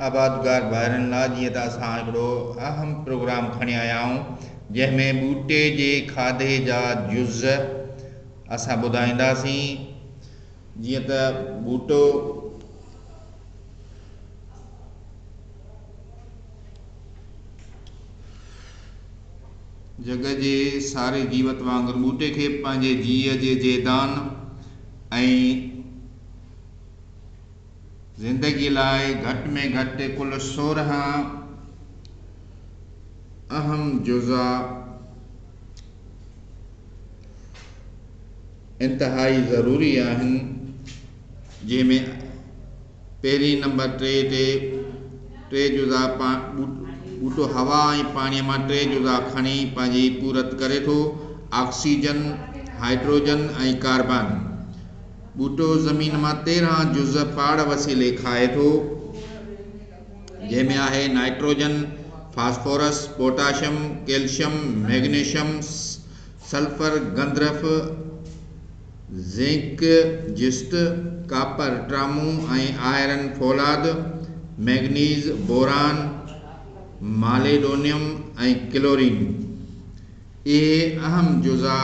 آبادگار ڀائرن لاء جيئن ته اسان هڪڙو اهم پروگرام کڻي آيا آهيون جنهن ۾ ٻوٽي جي کاڌي جا جز اسان ٻڌائينداسين جيئن ته ٻوٽو جڳ جي ساري جيوت وانگر ٻوٽي کي پنهنجي جيء جي جيئدان ۽ زندگيء لاء گهٽ ۾ گهٽ ڪل 16 اهم جزا انتهائي ضروري آهن، جنهن ۾ پهرين نمبر ٽي تي ٽي جزا ٻوٽو هوا ۽ پاڻيء مان ٽي جزا کڻي پنهنجي پورت ڪري ٿو، آڪسيجن، هائيڊروجن ۽ ڪاربان. ٻوٽو زمين مان 13 جز پاڙ وسيلي کائي ٿو، جنهن ۾ آهي nitrogen, phosphorus, potassium, calcium, magnesium, sulphur, گندرف، zinc, جست، ڪاپر، ٽرامو ۽ آئرن فولاد، ميگنيز، بوران، ماليڊونيم ۽ ڪلورين. اهي اهم جزا